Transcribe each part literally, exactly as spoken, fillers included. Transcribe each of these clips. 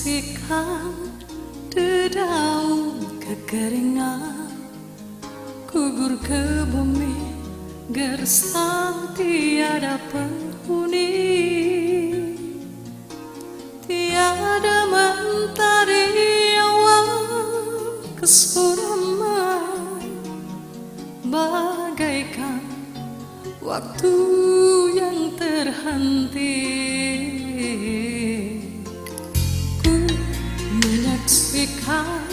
Sikang dedau kekeringan, kubur ke bumi gersang tiada penghuni. Tiada mentari awan kesuramai, bagaikan waktu yang terhenti. Ku menyaksikan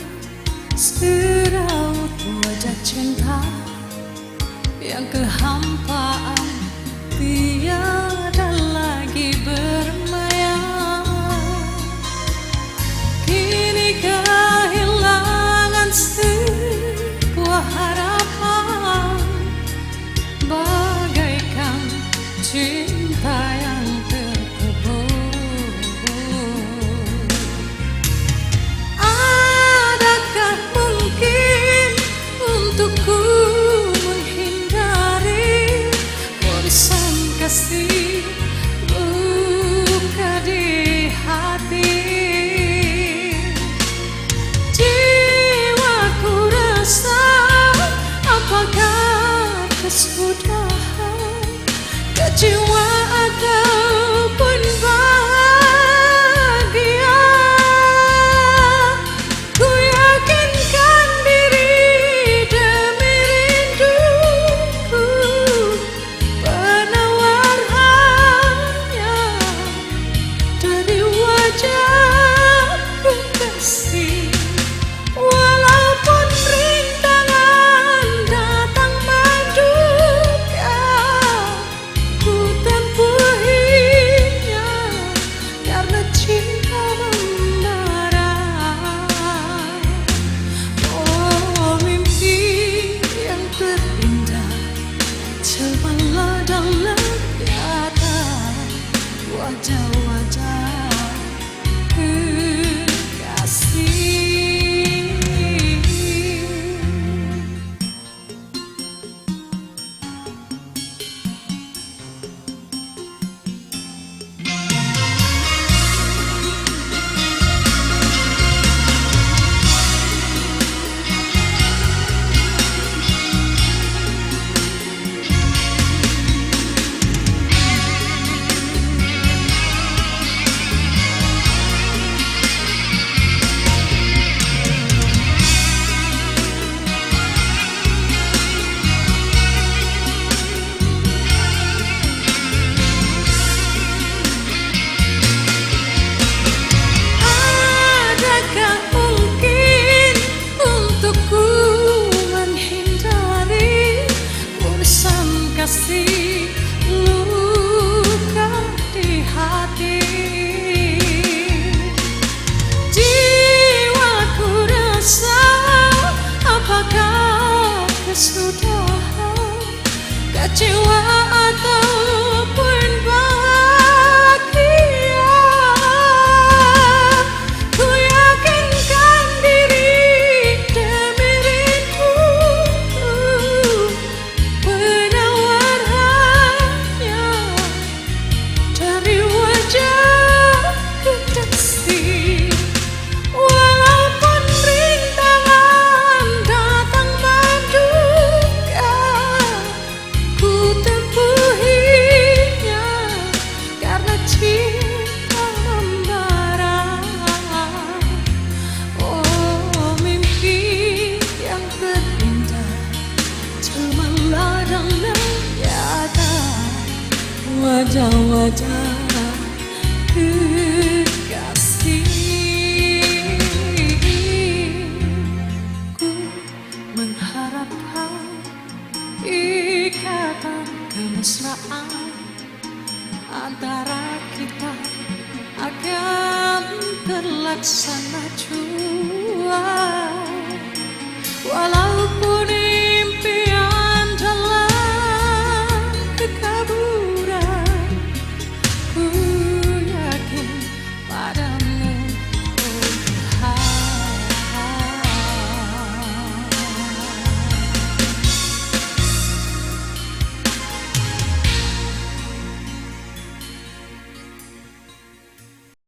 seraut wajah cinta yang kehampaan tiada lagi bermaya. Kini kehilangan sebuah harapan, bagaikan cinta yang terkubur. Adakah mungkin untukku menghindari urusan kasih luka di hati? Jiwaku resah, apakah kesudahan kecewa ataupun bahagia. Kuyakinkan diri demi rinduku, penawar hanya dari wajah kekasih. Walaupun rintangan datang menduga, ku tempuhinya karena cinta membara. Oh, mimpi yang terindah, cemerlang dalam nyata wajah-wajah kekasih. Adakah mungkin untukku menghindari urusan kasih luka di hati? Jiwaku resah, apakah kesudahan kecewa ataupun bahagia? Kuyakinkan diri demi rindu, penawar hanya dari wajah kekasih. Walaupun rintangan datang menduga, ku tempuhinya karena cinta membara. Oh, mimpi yang terindah, cemerlang dalam nyata wajah-wajah kekasih. Ku mengharapkan ikatan kemesraan antara kita akan terlaksana jua. Walaupun